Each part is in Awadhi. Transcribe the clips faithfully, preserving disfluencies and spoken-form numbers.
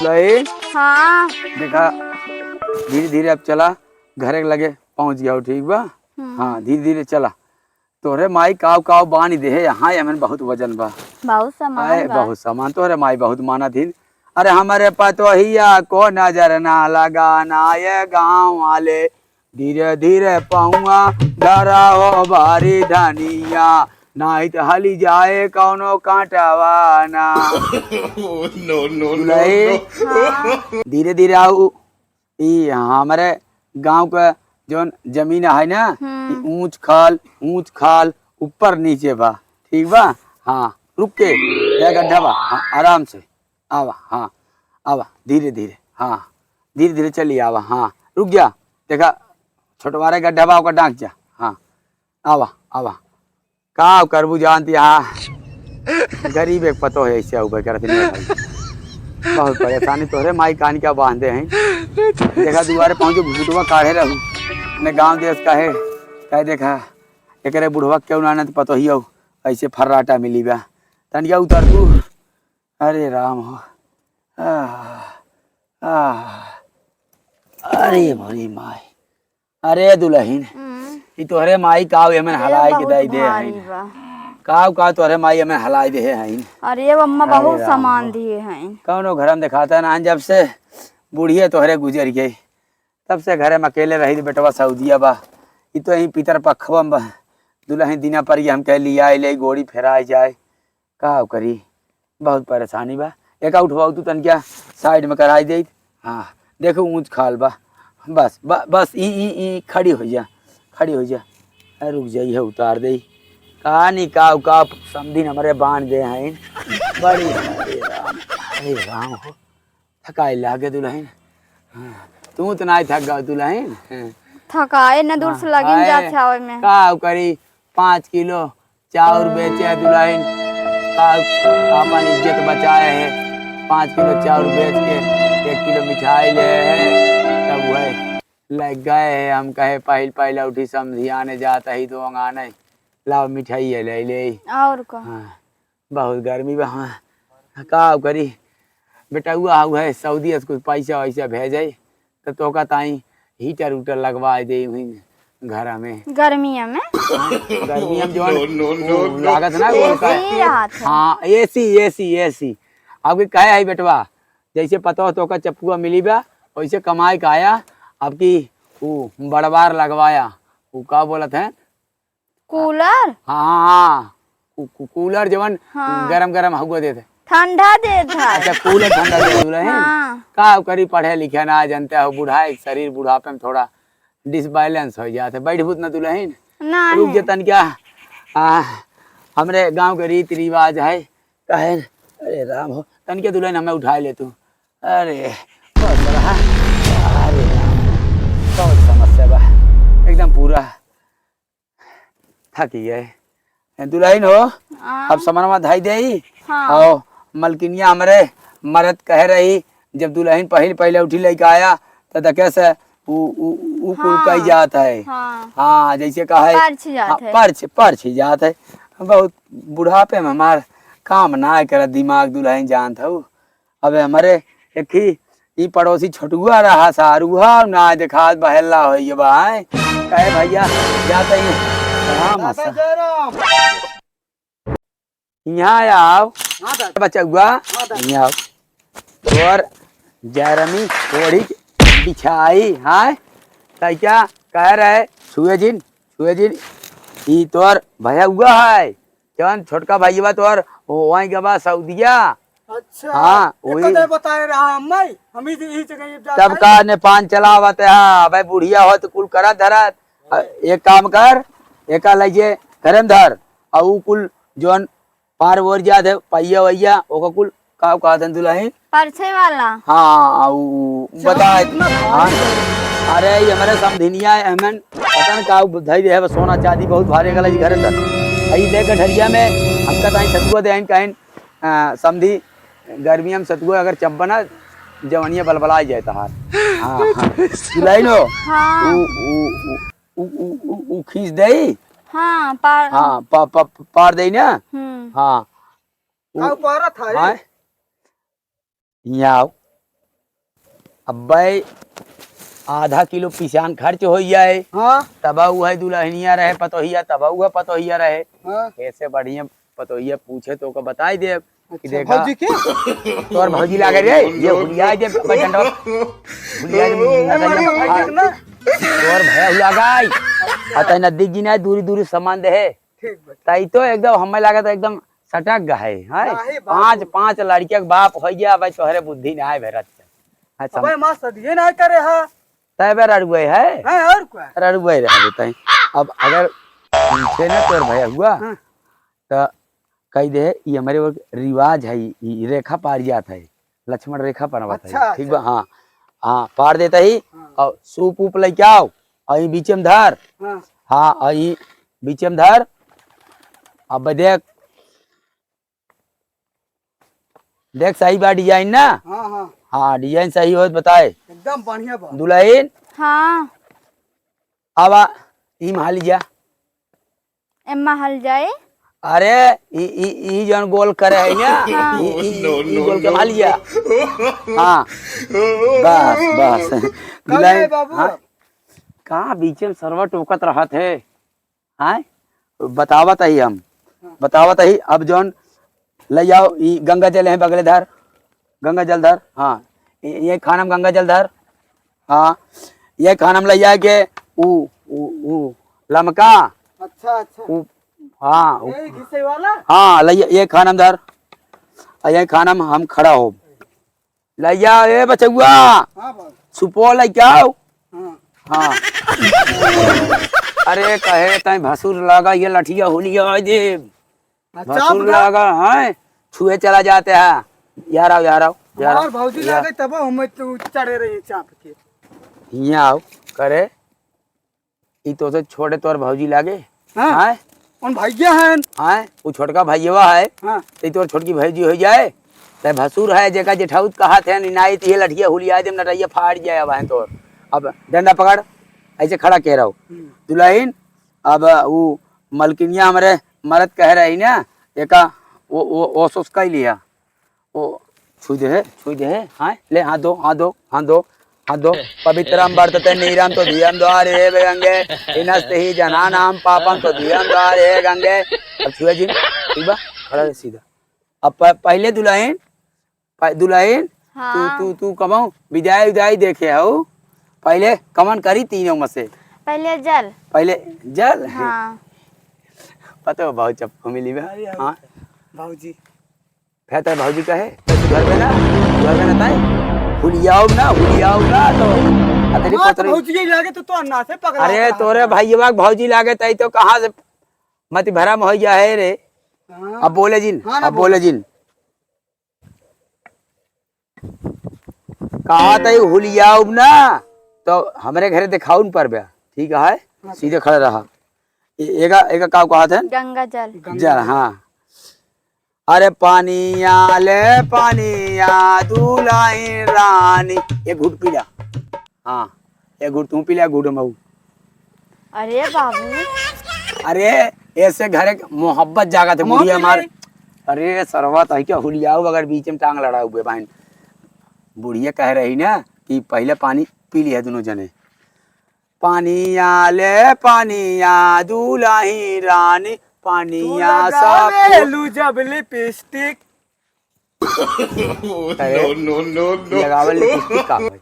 लई। हाँ। देखा, धीरे धीरे अब चला, घरे के लगे पहुँच गया हो, ठीक बा? हम्म। हाँ, धीरे धीरे चला। तोहरे माई काव काव बांध देहे, यहाँ एमन बहुत वजन बा। बहुत सामान आए, बा। बहुत सामान, तोहरे माई बहुत मानत हिन। अरे हमरे पतोहिया को नजर ना लगाना, ये गाँव वाले, धीरे धीरे पहुआ धरा हो भारी धनिया, नाहीं त हली जाए कौनो कांटवा ना। Oh, no, no, no, दुलही, no। हाँ। धीरे धीरे आऊ। ई हमरे गाँव के जौन जमीन है ना, हम्म। ई ऊंच खाल, ऊंच खाल, ऊपर नीचे बा, ठीक बा? हाँ, रुक के, या गड्ढा बा, हाँ, आराम से, आवा, हाँ, आवा, धीरे धीरे, हाँ, धीरे धीरे चली आवा, हाँ, रुक जा, देखा, छोटवारे गड्ढा बा, ओकर डांक जा, हाँ, आवा, आवा। का करबू जानत हया, गरीब एक पतोह है, ऐसे उबे करत नहीं भाई। बहुत परेशानी तोहरे माई कान क्या बांधे हैं। देखा दुआरे पहुँचो, घुटवा काढ़े रहू। मैं गाँव देश का है, कह देखा, एकरे बुढ़वा क्यों ना आनत पतोहियो, ऐसे फर्राटा मिली बा। तनिका उतर तू। अरे राम हो। आह, आह। अरे मोरी माई। अरे दुलहिन, हम्म। ई तोहरे माई काव एमन अरे, हलाई के बहुत दई दे भारी हईन। बा। काव काव तोहरे माई एमन हलाई दे हईन। अरे अम्मा, अरे बहुत राम सामान हो। दिए हईन। कौनो घर में देखाता ना, जब से बुढ़िया तोहरे गुजर गई, तब से घरे में अकेले रही, बेटवा सऊदिया बा। ई तो यहीं पितर पखवा में बा। दुलहिन दिना पर ये हमके लिया ले, गोड़ी फेराए जाए। का करी, बहुत परेशानी बा। एका उठवाऊ तू तनकिया side में कराई देइत। हाँ, देखो ऊंच खाल बा। बस, ब-, बस ई, ई, ई खड़ी होइ जा, खड़ी होइ जा। अरे रुक जाइए, उतार देई। का नी का, का समधिन हमरे बांध दे हैं। बड़ी, अरे राम, अरे राम हो। थकाई लागे दुलहिन। हाँ, तू तो नाहीं थक गवा दुलहिन। हाँ। थकाए न दूर से हाँ, लगिन हाय, जात है ओए में। का करी, पाँच किलो चाउर बेचे दुलहिन, का अपन इज्जत बचाए है। पाँच किलो चाउर बेच के एक किलो मिठाई ले है, तब वह लग गए है। हम कहे पहिल पहिल उठी समधियाने जात ही तो अंगाने, लाओ मिठाई ले ले। और का? हाँ। बहुत गर्मी बा। हाँ, का करी, बेटउआ हुआ है सऊदी से कुछ पैसा वैसा भेजे, तो तोका ताई heater उटर लगवा दे हुई घर में। गर्मिया में? हाँ, गर्मिया में जौन नो, नो, नो, उ नो। लागत ना, वो का AC रहत है। हाँ, AC, AC, AC। अब के कहे है बेटवा, जैसे पतोह तोका चपुआ मिली बा, वैसे कमाई का आया, अब की उ बड़वार लगवाया, उ का बोलत है, कूलर? हाँ, हाँ, कू-, कू-, कूलर जवन हाँ। गरम गरम हवा देत है। ठंडा देत है। अच्छा, कूलर ठंडा देत दुलहिन। हाँ। का करी, पढ़े लिखे ना जानते हो, बुढ़ाए शरीर, बुढ़ापे में थोड़ा disbalance हो जात है। बैठबू त ना दुलहिन? ना रुक है। जे तनकिया, आ, हमरे गाँव के रीति रिवाज है, कहे, अरे राम हो, तनकिया दुलहिन हमें उठाए ले तू। अरे, बहुत सारा, हाँ। अरे राम, बहुत समस्या बा, एकदम पूरा थकी गए। ए, दुलहिन हो, हाँ। अब समनवा धाई देई। हाँ। और मलकिनिया हमरे मरद कहे रही, जब दुलहिन पहिल पहिले उठी लइके आया, त देखे से उ, उ, उ कुल हाँ। कई जात है। हाँ। हाँ, जैसे कहा है, परछ जात हाँ, है। परछ, परछ जात है। बहुत बुढ़ापे में हमार काम ना करत दिमाग, दुलहिन जानत हऊ। अबे हमरे एक ही ई पड़ोसी छोटुआ रहा सारुआ ना देखात बहेला होई बा, हैं? कहे भैया जात ही राम दादा हसा। जयराम। यहाँ आओ। हाँ दादा। बचउआ, हाँ दादा। यहाँ आओ। तोर जयरामी ओढ़ी बिछाई, हैं? तै क्या कह रहे? छुए जिन, छुए जिन। ई तोर भैया हुआ है। जौन छोटका भैया तोर, वो वहीं गवा सऊदिया। अच्छा, हाँ, ये वही। कदे बताए रहा हम नहीं, हम ही, ही जगह ये जाते तब हैं। का ने पान चलावत है, अबे बुढ़िया हो तो कुल करत धरत। अ, एक काम कर, एका लइजे घरे में धर, आ ऊ कुल जौन पार ओर जात है, पहिया वहिया, ओका कुल का कहत हैं दुलहिन? परछे वाला। हाँ, ऊ, ऊ, चलो, बताए। कितना भारी हाँ। है। अरे, ये हमरे समधिनिया है, हमन पता न का ऊ धई दे है, बस सोना चांदी बहुत भारी गला जी घरे तक। आ ई देख गठरिया में हमका ताई सतुआ दे आइन, कहिन, आ, समधी, गर्मिया में सतुआ अगर चब्बा ना, जवनिया बलबला जाए तहार। हाँ, हाँ। दुलहिन हो? हाँ। ऊ, ऊ, ऊ, ऊ, ऊ, ऊ खींच देई? हाँ, पार। हाँ, पा-, पा-, पार देई ना? हम्म। हाँ। ऊ, का पारत है? हाँ। यहाँ आओ। अब्बे आधा किलो पिसान खर्च होइ जाए। हाँ। तब उ है दुलहनिया रहे पतोहिया, तब उ है पतोहिया रहे। हाँ। ऐसे बढ़िया पतोहिया पूछे तो ओका बताई देब कि अच्छा, देखा। भौजी के? तोर भौजी लागे रे, ये हुलिया दे, अब्बे डंडवा। हुलिया दे, अरे, नजरिया। भौजी के ना? तोर भैया हुलिया गाई। आ तै नजदीक जी ना, दूरी दूरी संबंध है। ठीक बा। तई तो एकदम हमें लागत एकदम सटक गए, हैं? काहे बाबू? पाँच, पाँच लड़किया के बाप होइ गया, भाई तोहरे बुद्धि ना आए भरत। अच्छा, अबे माँ सदिये ना करे हा। तय बे रड़ुए है? हैं, और का? रड़ुए रह देते हैं। अब अगर पीछे ना तोर भैया हुआ, हाँ। तो कह दे, ये हमारे वो रिवाज है, ये रेखा पार जात है, लक्ष्मण रेखा पर बात है, अच्छा, ठीक बा? अच्छा। हाँ, हाँ, पार देता ही, हाँ। और सूप ऊप लेके आओ, और ये बीचे में धर, हाँ। हाँ, और ये बीचे में धर, अब देख, देख सही बा design ना? हाँ, हाँ। हाँ, design सही होत बताए। एकदम बढ़िया बा। दुलहिन? हाँ। अब आ, ई महल जा। एम्मा हल जाए? अरे, ई, ई, ई जौन गोल करे है ना, हाँ। ई, ई, ई, ई गोल के महल जा। हाँ, बस, बस। कब दुलहिन, आए बाबू? हाँ? कहाँ बीचे में सरवा टोकत रहत है? आय? बतावत ही हम, हाँ। बतावत ही। अब जौन लइ जाओ, ई गंगा जल है बगले धर, गंगा जल धर, हाँ, ये, ये खानम गंगा जल धर, हाँ, ये खानम लइ जाए के ऊ, ऊ, ऊ लमका, अच्छा, अच्छा। ऊ, हाँ, ऊ, ये घिसे वाला? हाँ, लइ, ये खानम धर, आ ये खानम हम खड़ा हो। लइया, ए बचउआ, हाँ बाबू। सुपौल लइके आओ। हाँ। हाँ। अरे कहे तैं भसुर लागा, ये लठिया होलिया आइ दे। अच्छा, भसुर बता। लागा, हैं? छुए चला जाते हैं। यार आओ, यार आओ, यार आओ। हमार भौजी यार। लागे तब हम तो चढ़े रही चाप के। हियाँ आओ, करे। ई तोसे छोटे तोर भौजी लागे? हाँ। हैं? उन भैया हैं। हैं? उ छोटका भैयवा है। हाँ। ते तोर छोटकी भौजी होइ जाए। ते भसुर है, जेका जेठाउत कहत है, निनाई त ये लठिया हुलिया देम, नटैया फाड़ जाए अब हैं तोर। अब डंडा पकड़, ऐसे खड़ा के रहो। हम्म। दुलहिन, अब उ मलकिनिया हमरे मरद कह रही ना, एका वो, वो, वो सुस्काई लिया। ओ, छुइ देहे, छुइ देहे, हाँ, ले, हाथ धो, हाथ धो, हाथ धो, हाथ धो। पवित्रम वर्तते नीरम त्वदीयम द्वारे हे गंगे, हिनस्ते ही जनानाम पापम त्वदीयम द्वारे हे गंगे। अब छुए जिन, ठीक बा? खड़ा रहे सीधा। अब प-, पहिले दुलहिन, प-, दुलहिन, तू, हाँ। तू, तू कबहूँ विदाई, विदाई देखे हऊ? पहिले कमन करी तीनों में से? पहिले जल। पहिले जल? हाँ। पता हो, बहुत चप्पू मिली बा। अरे, अरे, हाँ। भौजी। फिर तेरे भौजी कहे, "तो तू घर में ना, घर में ना ताई, हुलियाओ ना, हुलियाओ ना तो अतरी हाँ, तो पतरी।" भौजी के लागे तो, तो अन्ना से पकड़ा अरे, पकड़ा तोरे पकड़ा। भैया के भौजी लागे ताई तो कहाँ से मति भरम होइ गया है रे? हाँ। अब बोले जिन, हाँ ना अब बोले बोले। जिन। कहा ताई हुलियाओ ना, तो हमरे घरे देखाउन पर बे, ठीक है? हाँ। सीधे खड़ा रहा। ए-, एगा, एगा का कहत है? गंगा जल। गंगा जल, जल। हाँ। अरे पानिया ले पानिया दुलहिन रानी, एक घूँट पी ला। हाँ, एक घूँट तू पी ला, एक घूँट हम। अरे बाबू। अरे, ऐसे घरे के मोहब्बत जागत है, हम बुढ़िया और मार। पी ले। अरे सरवा, तही क्या हुलियाऊ अगर बीच में टांग लड़ा हुए बहन। बुढ़िया कह रही ना कि पहिले पानी पी लिया दुनों जने। पानिया ले पानिया दुलहिन रानी, पानिया तू सा लगावेलू जब लिपस्टिक। अरे, no, no, no, no। लगावल लिपस्टिक का भाई?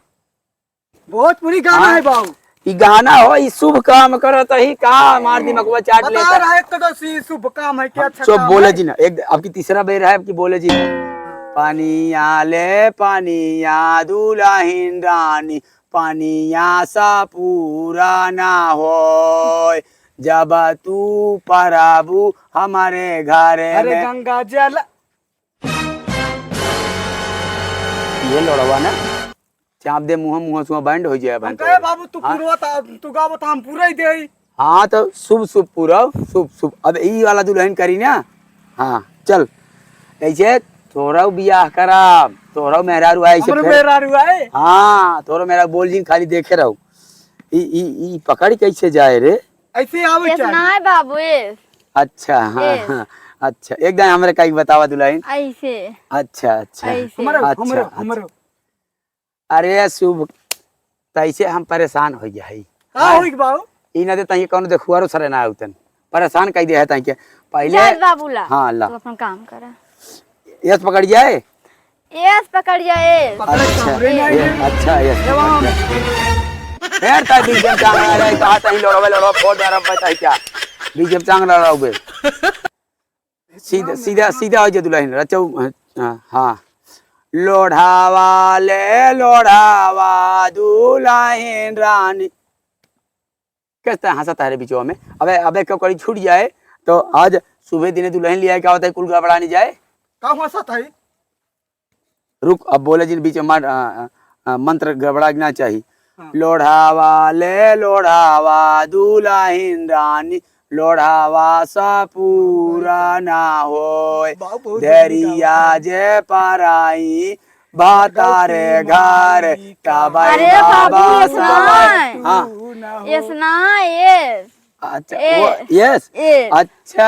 भोजपुरी गाना हाँ? है बाबू। ई गाना हो, ई शुभ काम करत ही का? मार दिमगवा चाट बता लेता। रहा है कदो सी शुभ काम है, क्या हम अच्छा चुप काम बोले है? जी ना, एक, अब की तीसरा बेर है, अब की बोले जी ना। पानिया ले पानिया दुलहिन रानी, पानिया सा पूरा ना होय, जब तू परबू हमरे घर अरे में। गंगा जल। ये लोड़वा ना, चाप दे मुँह, मुँह सुआ बैंड हो जाए हम बहन कहे तोरे। बाबू तू हाँ? पूरवा ता, तू गावत हम पूरा ही देई। हाँ तो शुभ शुभ पूरा, शुभ शुभ। अब ई वाला दुलहिन करी ना। हाँ चल, ऐसे तोहरा बियाह करा, तोहरा मेहरारू आए ऐसे हमरो फिर। मेहरारू आए। हाँ तोहरा मेहरारू बोल जिन खाली देखे रहो। ई ई ई पकड़ कैसे जाए रे? ऐसे आवे ऐसे चाही। ना है बाबू, ऐसे। अच्छा, हाँ, ऐसे। हाँ, अच्छा, एक दाईं हमरे काई बतावा दुलहिन। ऐसे। अच्छा, अच्छा। ऐसे। हमरो, अच्छा, हमरो, अच्छा। हमरो। अरे शुभ, तैसे हम परेशान होइ गया है। का हाँ? होइ गया बाबू? ई ना दे तहीं कौनो देखुआरो सरे ना आउतन। परेशान कइ दे है तहीं के। पहिले जात बाबू ला। हाँ, ला। तू अपन काम करा। यस पकड़ जाए। यस पकड़ जाए। अच्छा, हमरे नहीं ये, है। अच्छा, यस ये पकड़ बाबू। जाए। फिर तै बीच में टांग रहा है, कहा तहीं लोड़वे, लोड़वा फोड़ दे रहा है, बताई क्या? बीच में टांग रहा है बे। सीधा, सीधा, सीधा होइ जा दुलहिन, रचऊ, हाँ, हाँ। लोढ़ावा ले, लोढ़ावा, दुलहिन रानी। कैसे हँसत है रे बिचवा में? अबे, अबे, क्यों करी छूट जाए, तो आज सुबह दिने दुलहिन लिया, क्या होता है, कुल गड़बड़ा नहीं जाए। का हँसत है? रुक, अब बोले जिन बीच में मर-, अ, अ, अ, मंत्र गड़बड़ा के ना चाही। हाँ। लोढ़ावा ले लोढ़ावा, दुलहिन रानी, लोढ़ावा सा पूरा ना होय। बाबू, बहुत जल्दी धरिया गावा। जे पराई, भातारे घर, तबई अरे बाबा बाबू, ये सुनाए। हाँ। तू ना हो। ये सुनाए, ये। अच्छा, ए, वो, यस। ए। अच्छा।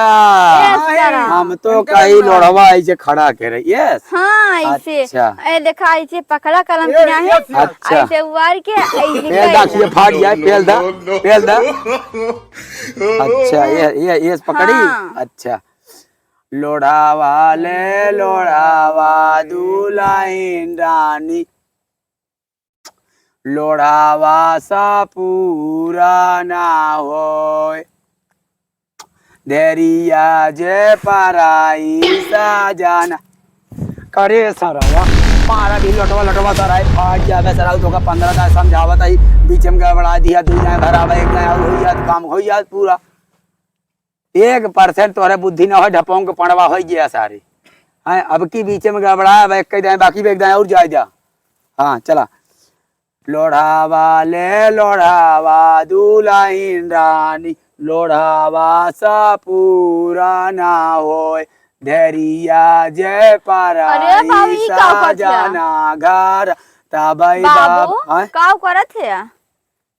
यस करा। हम तो इनका कहीं ना। लोढ़वा ऐसे खड़ा करे, यस। हाँ, ऐसे। अच्छा। ए, देखा, ऐसे पकड़ा कलम ए, किनारे। यस, यस। अच्छा। ऐसे उबार के, ऐसे पेल दा, कइला। ये फाड़ जाए, पेल दा, पेल दा। अच्छा, ये, ये, ये पकड़ी? हाँ। अच्छा। लोढ़ावा ले, लोढ़ावा, दुलहिन रानी। लोढ़ावा सा पूरा ना होय, धरिया जे पराई सजना। करे सरवा, मारा भी लोटवा, लोटवा सराय फाट जावे सराव, तोका पन्द्रह दा समझावत आई, बीच में गड़बड़ा दिया, दू जाए भरावा, एक जाए और होई जात, काम होई जात पूरा। एक percent तोहरे बुद्धि न हो, ढपोंग के पड़वा होइ गया सारे। हैं, अब की बीचे में गड़बड़ा, अब एक कह दे, बाकी भी एक दाएं और जाए जा। हाँ, चला। लोढ़ावा ले लोढ़ावा, दुलहिन रानी, लोढ़ावा सा पूरा ना होय, धरिया जे पराई अरे बाबू, ई का करत हिया? सजना घर, तबई बाबू, बाप-, हैं? का करत है?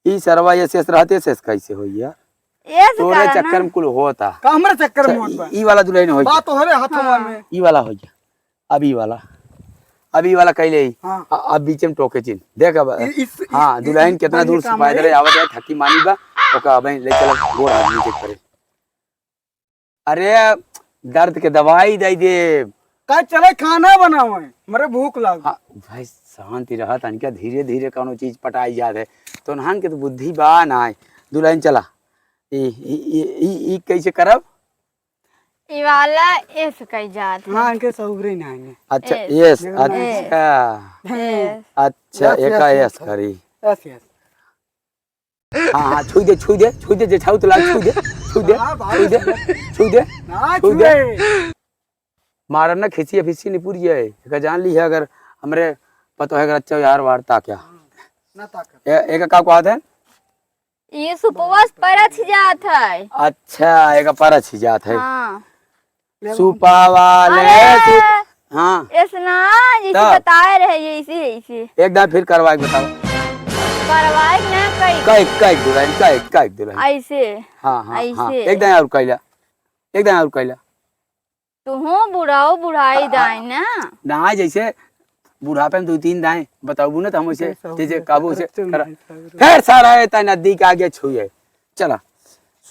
ई सरवा यस यस रहते से कैसे होइया? यस तोरे करा ना। चक्कर में कुल होता। का हमरे चक्कर में अच्छा, होता? ई, ई वाला दुलहिन होइया। बात तोहरे हथवा हाँ। में। ई वाला होइया। अब ई वाला। अब ई वाला कैले ही। हाँ। अ-, अब बीच में टोके चिन। देख अब। ई, इस, हाँ, ई, दुलहिन ई, कितना ई दूर से काम पैदल है। आवत है, थकी मानी बा। ओका अब ले चल गोड़ हाथ नीचे करे। अरे, दर्द के दवाई दे दे। का चले खाना बनावे, मरे भूख लाग। हाँ, भाई, शांति रहा, तनिका धीरे धीरे कौनो चीज पटाई जात है। तोन्हन के तो बुद्धि बा ना है। दुलहिन चला, ई, ई, ई, ई, ई कैसे करब? ई वाला एस कई जात है। हाँ, इनके सहुरे ना है। अच्छा, एस। एस, देखो ना। अच्छा। एस। अच्छा, यस, एका यस, एस यस। करी। यस, यस। हाँ, हाँ, छुई दे, छुई दे, छुई दे, जे छाऊ तो लाग, छुई दे, छुई दे, हाँ, भाई, छुई दे, छुई दे, ना छुई दे। छुए। मारब ना, खिसिया फिसिया निपुर जाए। एका जान ली है, अगर हमरे पतो है, अगर अच्छा यार वार ता क्या? ना ताकत। ए-, एका का कहत है? ये सुपवा से परछ जात है। अच्छा, एका परछ जात है। हाँ। सुपावा ले, अरे, सु-, हाँ। ऐसे ना, जैसे तब। बताए रहे, ये इसे, इसे। एक दाएं फिर करवाए के बताओ। करवाए के ना कई। कई, कई दुलहिन, कई, कई दुलहिन। ऐसे। हाँ, हाँ, हाँ। ऐसे। एक दाएं और कैला। एक दाएं और कैला। तुहूँ बुढ़ाऊ बुढ़ाई आ, आ, दाई ना। ना, जैसे बुढ़ापे में दो तीन दाएं बताबू ना, तो हम वैसे जैसे जैसे हो काबू से गया, करा। नहीं, सब फिर सारा ये ता नदी के आगे छुए। चला।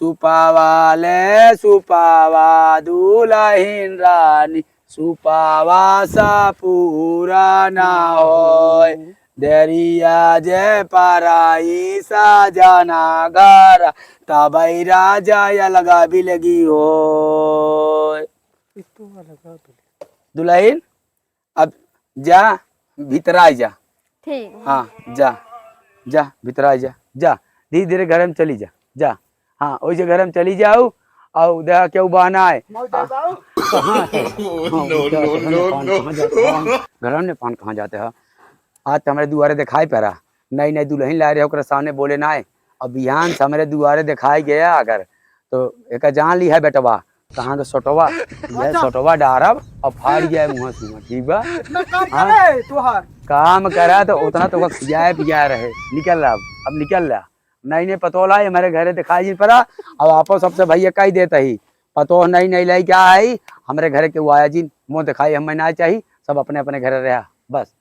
सुपावा ले सुपावा दुलहिन रानी, सुपावा सा पूरा ना होय। देरिया जे पराई सजना घर, तबई राजा अलगा बिलगी होय। दुलहिन, अब जा, भीतरा जा। ठीक। हाँ, जा, जा, भीतरा जा, जा। धीरे धीरे घर में चली जा, जा। हाँ, वैसे घर में चली जाऊ, और देखा केहू बहाना है। मौत है बाबू। कहाँ से? हाँ, नो, नो, नो, नो। घर में पान कहाँ जाते हैं? आज तो हमरे दुआरे दिखाई पड़ा, नई नई दुलहिन लाए रहे, ओकरे सामने बोले ना है। अब बिहान से हमरे दुआरे दिखाई गया अगर, तो एका जान ली है बेटवा, कहाँ के सोटवा, यह अच्छा। सोटवा डारब और फाड़ जाए मुँह से, ठीक बा? इतना काम हाँ? करे तोहार। काम करा तो उतना तो खियाए पियाए रहे। निकल रहा अब, अब निकल रहा। नहीं, नहीं, पतोह ला, ये हमारे घरे दिखाई जिन पड़ा। अब आपो सबसे भैया कही देता ही, पतोह नहीं, नहीं लाई क्या आई, हमरे घरे के वो आया जिन, मुँह दिखाई हमें ना चाही, सब अपने अपने घरे रहा, बस।